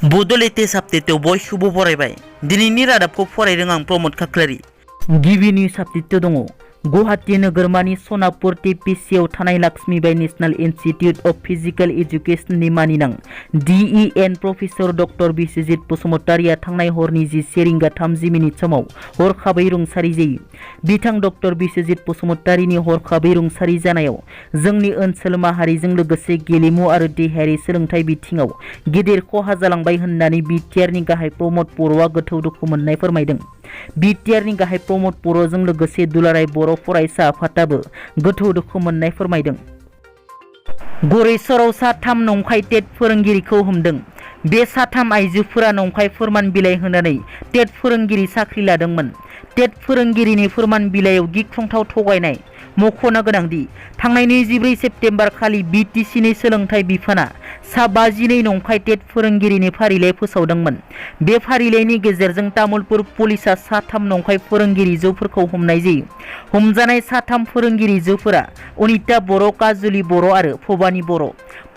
बड' लेटेस्ट आपडेटआव बयखौबो बरायबाय। दिनैनि रादाबखौ फरायदों आं प्रमद खाख्लारि। गिबि निउज आपडेट दङ। गुवाहाटी नोगोरमानि सनापुर टीपीसीआव थानाय Lakshmibai national institute of physical एजुकेशननि मानिनां DEN प्रफेसर डक्टर बिस्वजित बसुमतारिया थांनाय हरनि 10:30 समाव हरखाबै रुंसारि जायो। बिथां डक्टर बिस्वजित बसुमतारिनि हरखाबै रुंसारि जानायाव जोंनि ओनसोल माहारिजों लोगोसे गेलेमु आरो देहायारि सोलोंथाइ बिथिङाव गेदेर खहा जालांबाय होननानै बिटिआरनि गाहाय प्रमद बर'आ गोथौ दुखु मोननाय फोरमायदों। बिटिआरनि गाहाय प्रमद बर'जों लोगोसे दुलाराय बर' फरायसा आफादाबो गोथौ दुखु मोननाय फोरमायदों। गरेस्वराव साथाम नंखाय टेट फोरोंगिरिखौ हमदों। बे साथाम आइजोफोरा नंखाय फोरमान बिलाइ होनानै टेट फोरोंगिरि साख्रि लादोंमोन। टेट फोरोंगिरिनि फोरमान बिलाइयाव गिख्रंथाव थगायनाय। मख'नो गोनांदि थांनाय 24 सेप्तेम्बर खालि बिटिसिनि सोलोंथाइ बिफाना सा 52 नंखाय टेट फोरोंगिरिनि फारिलाइ फोसावदोंमोन। बे फारिलाइनि गेजेरजों तामुलपुर पुलिसा साथाम नंखाय फोरोंगिरिजोफोरखौ हमनाय जायो। हमजानाय साथाम फोरोंगिरिजोफोरा अनिता बर', काजुलि बर' आरो भबानी बर'।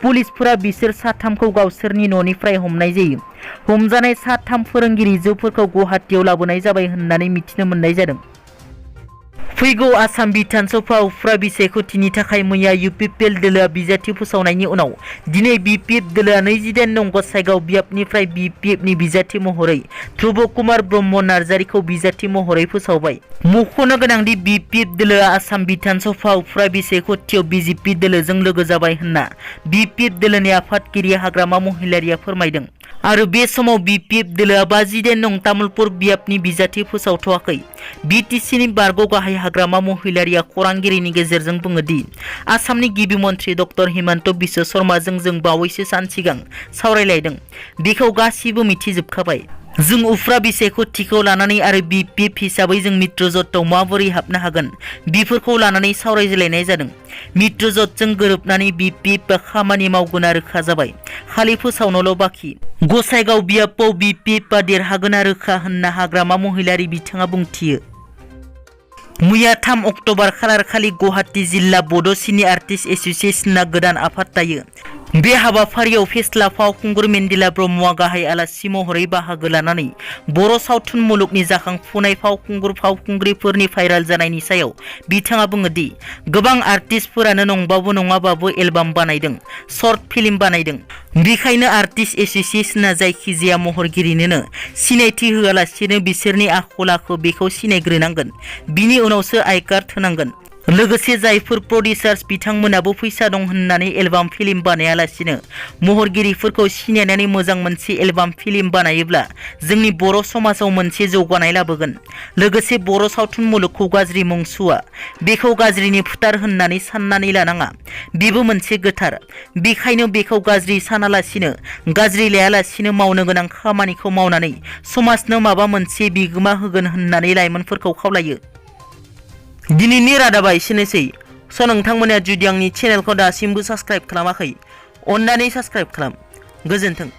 पुलिसफोरा बिसोर साथामखौ गावसोरनि न'निफ्राय हमनाय जायो। हमजानाय साथाम फोरोंगिरिजोफोरखौ गुवाहाटीयाव लाबोनाय जाबाय होननानै मिथिनो मोननाय जादों। फैगौ आसाम बिधान सभा उफ्रा बिसायख'थिनि थाखाय मैया UPPL दोलोआ बिजाथि फोसावनायनि उनाव दिनै BPF दोलोआ 28 नं गसाइगाव बियाबनिफ्राय BPFनि बिजाथि महरै ध्रुब कुमार ब्रह्म नार्जारिखौ बिजाथि महरै फोसावबाय। मख'नो गोनांदि BPF दोलोआ आसाम बिधान सभा उफ्रा बिसायख'थियाव BJP दोलोजों लोगो जाबाय होनना BPF दोलोनि आफादगिरि हाग्रामा महिलारिया फोरमायदों। आरो बे समाव BPF दोलोआ 52 नं तामुलपुर बियाबनि बिजाथि फोसावथ'वाखै। BTCनि बारग' गाहाय हाग्रामा महिलारिया खौरांगिरिनि गेजेरजों बुङोदि आसामनि गिबि मन्थ्रि डक्टर हिमन्त बिश्व शर्माजों जों बावैसो सान सिगां सावरायलायदों। बेखौ गासिबो मिथिजोबखाबाय। जों उफ्रा बिसायख'थिखौ लानानै आरो BPF हिसाबै जों मित्रजोटआव माबोरै हाबनो हागोन बेफोरखौ लानानै सावरायलायनाय जादों। मित्रजोटजों गोरोबनानै BPF खामानि मावगोना रोखा जाबाय। खालि फोसावनोल' बाखि। गसाइगाव बियाबाव BPF देरहागोना रोखा होनना हाग्रामा महिलारि बिथाङा बुंथियो। मैया 3 अक्ट'बर खालार खालि गुवाहाटी जिल्ला बड' सिनि आर्टिस्ट एस'सिएशनआ गोदान आफाद दायो। बे हाबाफारियाव फेस्ला फावखुंगुर मेन्देला ब्रह्मआ गाहाय आलासि महरै बाहागो लानानै बर' सावथुन मुलुगनि जाखांफुनाय फावखुंग्रिफोरनि भाइरेल जानायनि सायाव बिथाङा बुङोदि गोबां आर्टिस्टफोरानो नंबाबो नङाबाबो एलबाम बानायदों, शर्ट फिल्म बानायदों। बेखायनो आर्टिस्ट एस'सिएशनआ जायखिजाया महरगिरिनोनो सिनायथि होआलासिनो बिसोरनि आखल आखु बेखौ सिनायग्रोनांगोन। बिनि उनावसो आइ कार्ड होनांगोन। लोगोसे जायफोर प्रडिउसार्स बिथांमोनाबो फैसा दं होननानै एलबाम फिल्म बानायालासिनो महरगिरिफोरखौ सिनायनानै मोजां मोनसे एलबाम फिल्म बानायोब्ला जोंनि बर' समाजाव मोनसे जौगानाय लाबोगोन। लोगोसे बर' सावथुन मुलुगखौ गाज्रि मुं सुवा, बेखौ गाज्रिनि फुथार होननानै साननानै लानाङा। बेबो मोनसे गोथार। बेखायनो बेखौ गाज्रि सानालासिनो गाज्रि लायालासिनो मावनो गोनां खामानिखौ मावनानै समाजनो माबा मोनसे बिगोमा होगोन होननानै लाइमोनफोरखौ खावलायो। दिनैनि रादाबा एसेनोसै। नोंथांमोना जुदि आंनि चेनेलखौ दासिमबो साबस्क्राइब खालामाखै, अन्नानै साबस्क्राइब खालाम। गोजोन्थों।